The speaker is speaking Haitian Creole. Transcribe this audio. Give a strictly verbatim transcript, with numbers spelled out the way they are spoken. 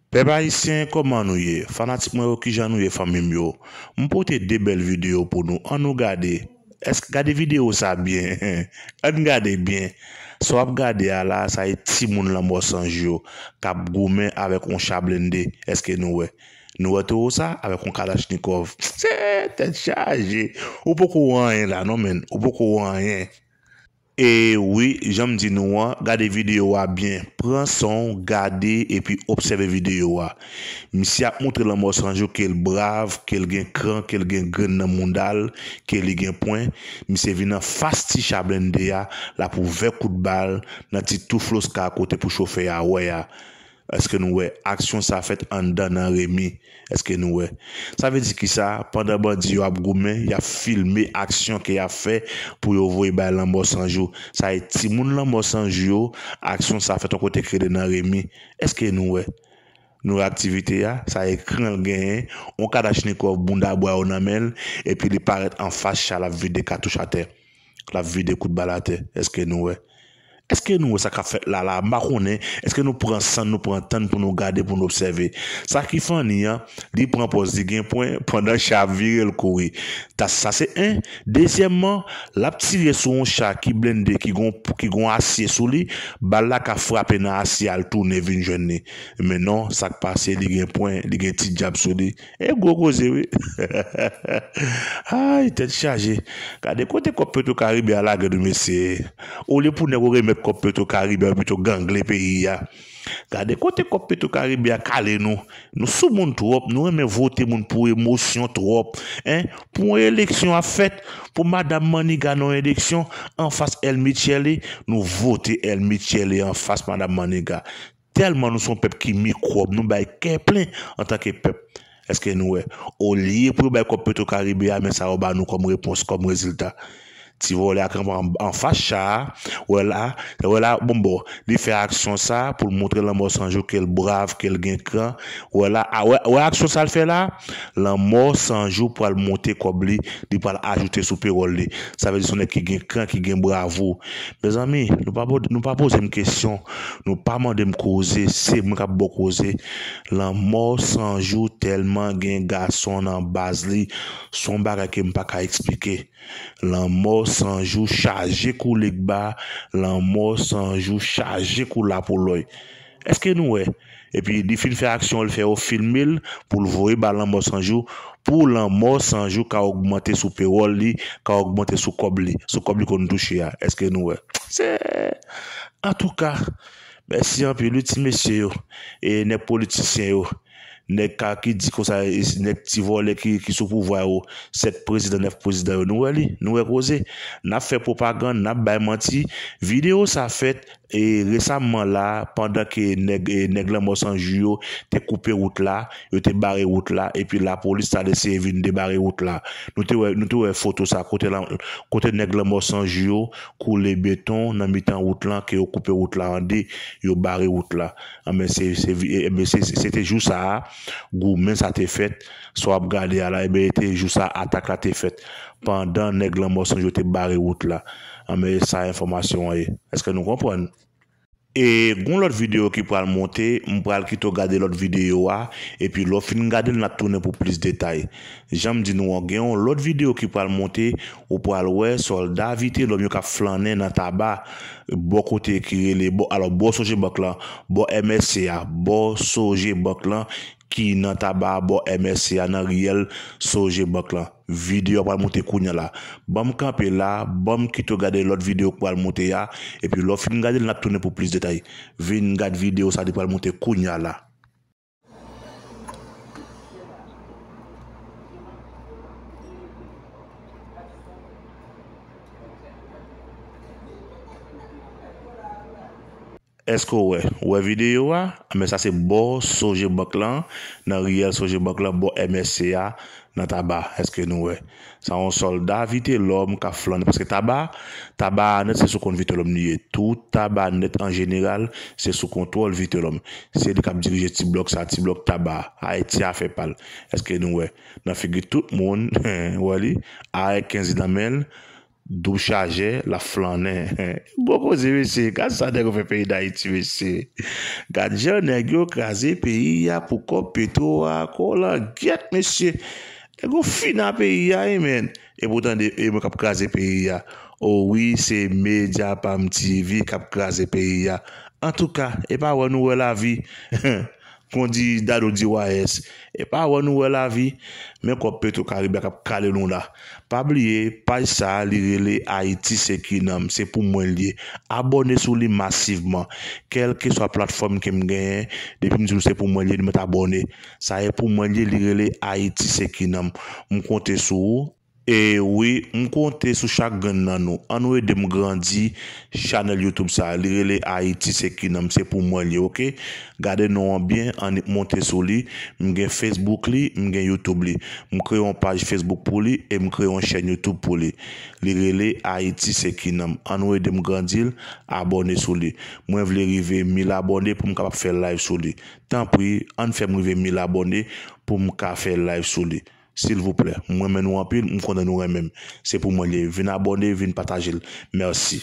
Pèp ayisyen, kòman nou ye? Fanatik mwen yo, kijan nou ye, fanmi m yo? M pote de bèl videyo pou nou. Ann nou gade. Èske, gade videyo sa byen. Ann gade byen. Sa w ap gade a la, sa e timoun Lanmò San Jou yo k ap goumen avèk yon cha blende. Èske nou wè? Nou wè towo sa avèk yon kalachnikòv. Se tèt chaje. Ou poko wè anyen la, non, menn. Ou poko wè anyen. E wi, jan m di nou an, gade videyo a byen. Pran san w, gade epi obsève videyo a. Misye ap montre Lanmò San Jou ke l brav, ke l gen kran, ke l gen grenn nan mouda l, ke li gen pwen. Misye vin anfas ti cha blende a, l ap ouvè kout bal nan ti tou floska kote pou chofè a wè a. Èske nou wè? Aksyon sa fèt anndan nan Remi. Èske nou wè? Sa vle di kisa? Pandan bandi yo ap goumen, y ap filme aksyon ke y ap fè pou yo voye bay Lanmò San Jou. Sa e timoun Lanmò San Jou yo, aksyon sa fèt yon kote k rele nan Remi. Èske nou wè? Nou wè aktivite a? Sa e kran l genyen, yon kalachnikòv bounda bwa yo nan men l, epi li parèt anfas cha l ap vide katouch atè. L ap vide kout bal atè. Èske nou wè? Èske nou wè sa k ap fèt la la? M pa konnen. Èske nou pran san n, nou pran tan n pou nou gade, pou nou obsève? Sa ki funny an, li pran pòz li gen pwen pandan cha ap vire l kouri. Ta, sa se en. Dezyèmman, l ap tire sou yon cha ki blende, ki gon, ki gon asye sou li. Bal la ka frape nan asye a, l tounen vin jwenn li. Men non, sa k pase, li gen pwen, li gen ti djab sou li. E gwo koze, wi. Ay, tèt chaje. Gade kote kòb Petro Caribe a lage nou, mesye. Olye pou nèg yo remèt kòb Petro Caribe a, yo pito ganglen peyi a. Gade kote kòb Petro Caribe a kale nou. Nou soumoun twòp, nou renmen vote moun pou emosyon twòp. En, pou yon eleksyon ap fèt, pou Madanm Maniga nan yon eleksyon, anfas El Michele, nou vote El Michele anfas Madanm Maniga. Tèlman nou se yon pèp ki mikwòb, nou bay kè plen antanke pèp. Èske nou wè? Olye pou yo bay kòb Petro Caribe a, men sa yo ba nou kòm repons, kòm rezilta. Ti vòlè a kanpe an, anfas cha a, wè la, wè la, bon, bon, li fè aksyon sa pou l montre Lanmò San Jou ke l brav, ke l gen kran. Wè la, a, wè, wè aksyon sa l fè la? Lanmò San Jou pral monte kòb li, li pral ajoute sou pewòl li. Sa vle di se yon nèg ki gen kran, ki gen bravo. Mezanmi, nou pa po-, nou pa poze m kesyon, nou pa mande m koze, se mwen k ap ba w koze. Lanmò San Jou tèlman gen gason nan baz li, se yon bagay ke m pa ka eksplike. Lanmò San Jou chaje kou legba, Lanmò San Jou chaje kou lapolòy. Èske nou wè? Epi li fin fè aksyon, li fè yo filme l pou l voye ba Lanmò San Jou, pou Lanmò San Jou ka ogmante sou pewòl li, ka ogmante sou kòb li, sou kòb li konn touche a. Èske nou wè? Se, antouka, mèsi anpil, wi, ti mesye yo, e nèg politisyen yo, nèg ka, ki di konsa, e, nèg ti vòlè ki, ki sou pouvwa yo, sèt prezidan, nèf prezidan yo, nou wè li, nou wè koze. N ap fè pwopagann, n ap bay manti. Videyo sa fèt, e, resamman la, pandan ke nèg, e, nèg Lanmò San Jou yo te koupe wout la, yo te bare wout la, epi lapolis t al eseye vin debare wout la. Nou te wè, nou te wè foto sa, kote la, kote nèg Lanmò San Jou yo koule beton nan mitan wout lan, ke yo koupe wout la an de, yo bare wout la. Anben, se, se, vi-, e, enben, se, se, se te jou sa a, goumen sa te fèt, sa w ap gade a la, enben, e te jou sa a, atak la te fèt, pandan nèg Lanmò San Jou te bare wout la. Anben, e sa enfòmasyon an ye. Èske nou konprann? E gon lòt videyo ki pral monte, m pral kite w gade lòt videyo a, epi lè w fin gade l, n ap tounen pou plis detay. Jan m di nou an, gen yon lòt videyo ki pral monte, ou pral wè sòlda Vitelòm yo k ap flannen nan Taba, bò kote ki rele, bò, alò, bò Sogebank lan, bò M S C a, bò Sogebank lan, ki nan Taba, bò M S C a, nan riyèl Sogebank lan. Videyo a pral monte kounye a la. Ban m kanpe la, ban m kite w gade lòt videyo k pral monte a, epi lè w fin gade l, n ap tounen pou plis detay. Vin gad videyo sa, li pral monte kounye a la. Èske w wè? Ou wè videyo a? Men sa se bò Sogebank lan, nan riyèl Sogebank lan, bò M S C a, nan Taba. Èske nou wè? Sa yon sòlda Vitelòm k ap flannen, paske Taba, Taba a nèt se sou kont Vitelòm li ye. Tout Taba nèt an jeneral, se sou kontwòl Vitelòm. Se li k ap dirije ti blòk sa, ti blòk Taba. Ayiti afè pa l. Èske nou wè? Nan figi tout moun, ou wè li, A R kenz nan men l, Doub chajè, l ap flannen. Gwo koze, mesye. Gad sa nèg yo fè peyi Dayiti, mesye. Gad jan nèg yo kraze peyi a pou kòb petwo a. Kolangyèt, mesye. Nèg yo fin a peyi a, wi, men. E poutan, e mwen k ap kraze peyi a. O wi, se Media Pam T V k ap kraze peyi a. Antouka, e pa wè nou wè lavi. Kondi Dadou di Y S. E pa wè nou wè lavi. Men kòb Petro Caribe a k ap kale nou la. Pa bliye, paj sa a, li rele Ayiti se ki nanm. Se pou mwen l ye. Abòne sou li masivman. Kèlkeswa platfòm ke m genyen, depi m di nou se pou mwen l ye, nou mèt abòne. Sa e pou mwen l ye, li rele Ayiti se ki nanm. M konte sou ou. E wi, m konte sou chak grenn nan nou. Ann nou ede m grandi chanèl YouTube sa a. Li rele Ayiti se ki nanm, se pou mwen l ye, oke? Gade non an byen, annik monte sou li. M gen Facebook li, m gen YouTube li. M kreye yon paj Facebook pou li e m kreye yon chèn YouTube pou li. Li rele Ayiti se ki nanm. Ann nou ede m grandi l, abòne sou li. Mwen vle rive mil abòne pou m kapab fè live sou li. Tanpri, ann fè m rive mil abòne pou m ka fè live sou li. Silvouplè, m renmen nou anpil, m konnen nou renmen m. Se pou mwen l ye. Vin abòne, vin pataje l. Mèsi.